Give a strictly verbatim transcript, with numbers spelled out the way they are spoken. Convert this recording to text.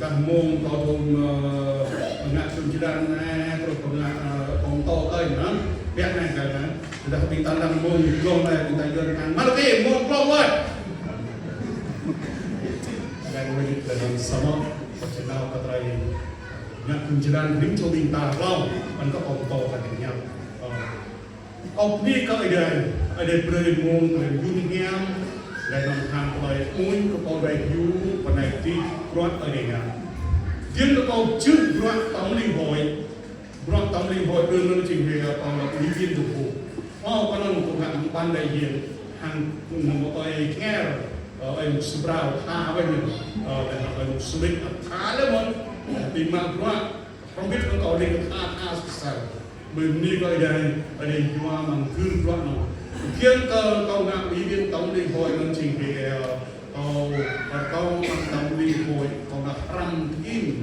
Kah mông kâo thâo, ơ, ngă kơ̆ng jơlan anai, truh kơ ngă, ơ, kông tô kơi anai. Biă anai kơ anai. Tơdah ƀing ta lăng mông glông anai, ƀing ta yua hăng Malaki, mông glông wơ̆t. Anai wơ̆t lĕ anŭn samơ̆, pơčơnao kơ tơlơi ngă kơ̆ng jơlan rĭm čô ƀing ta glông, anŭn kơ kông tô kơ tơlơi ngă. Ơ. Ơ, bơni kơ Ơi Adai, Ơi Adai brơi mông tơlơi yun hiam, laih anŭn hăng tơlơi amuñ kơ pô rai hiu, pơnai tih bruă Ơi Adai ngă. Jing kơ kâo čih bruă tổng liên hội, bruă tổng liên hội đương đương jing hê kâo là ủy viên thường vụ. Ơ, kâo anŭn kâo ngă ban đại diện, hăng mơ̆ng ơi Nger, ơ, ơi Mục sư Brao, tha wơ̆t ñu, ơ, laih anŭn ơi Mục sư Rik, tha lĕ mơ̆n, ơ, ƀing mă bruă, Hrŏm hơbĭt kơ kâo lĕ kơ tha tha sơsel. Bơni kơ Ơi Adai, Ơi Adai yua mơ̆ng gưl bruă anŭn. Kiăng kơ kâo ngă ủy viên tổng liên hội anŭn jing hê, ơ, kâo, kâo mơ̆ng tổng liên hội, kâo ngă hrăm tơin.